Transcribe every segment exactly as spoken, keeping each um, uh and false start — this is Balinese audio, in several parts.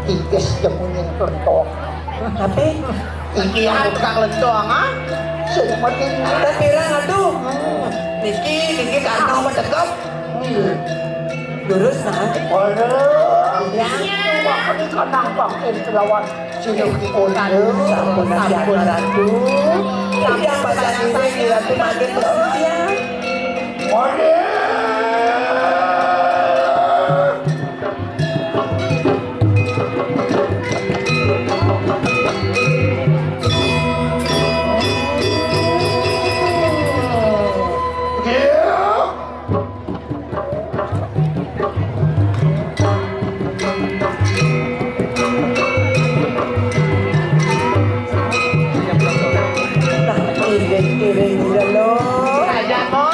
Titis jemuning klethong. Tapi iki yang buka klethong, ah. Sing mati. Tapi pirang atuh. Niki, niki kantong apa cekep? Lurus, nah. Waduh. Ya. Wah, ini kanang pakai lawan sini. Sampun, sampun, Ratu. Tapi apa tadi ini Ratu makin bersedia? Waduh. Iring-iring udah lo. Raja kok.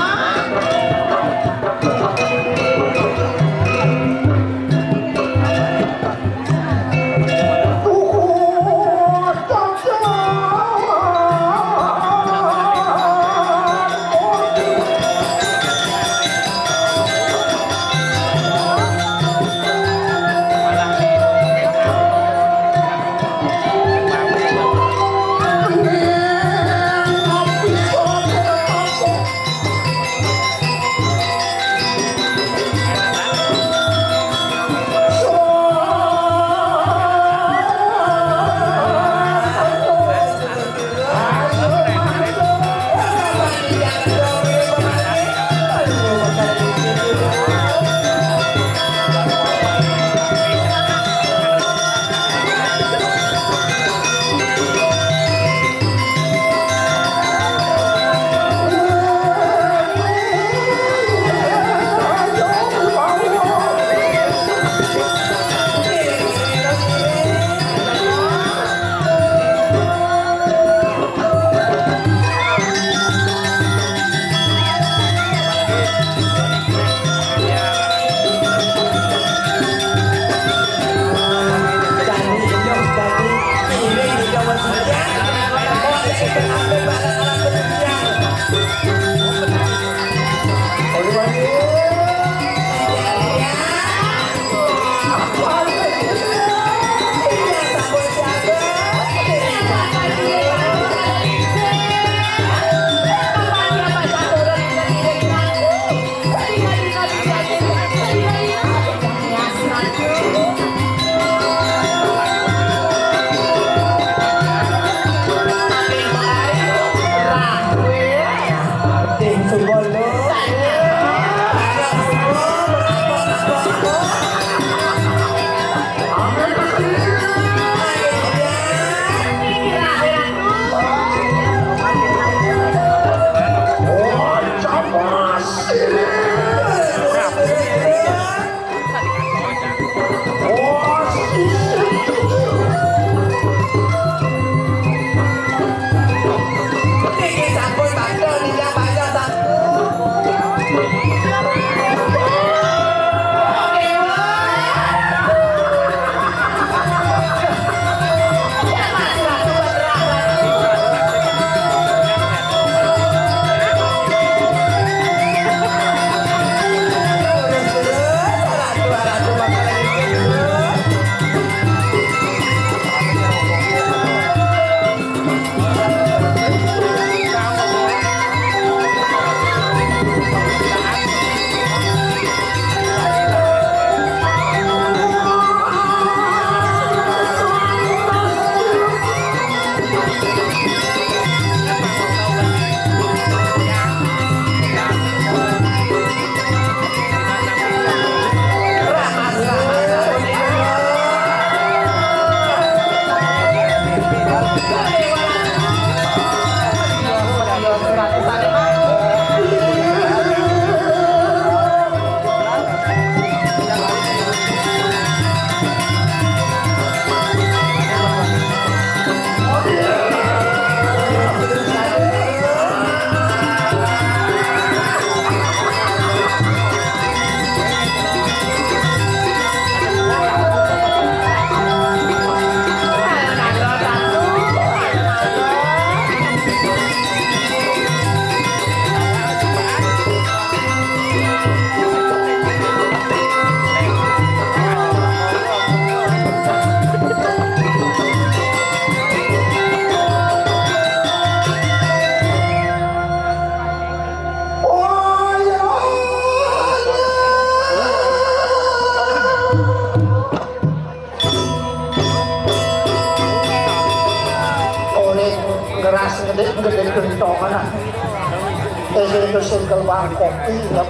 Circle-circle bangkok. Iya.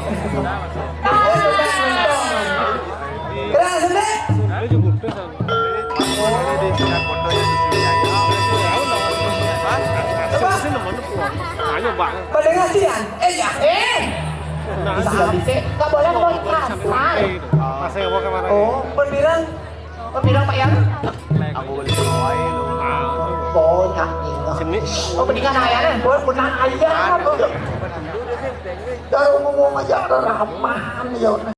Keras, Dek. Coba. Pada ngasihan. Eh, ya. Eh. Bisa, bisa. Nggak boleh ngomong kasar. Oh, berbilang. Berbilang, Pak, ya? Aku beli wae lu. Oh, nyanyi. Sini. Oh, mendingan ayahnya. Gua pernah ayah. Kalau ngomong aja ada rahman, ya.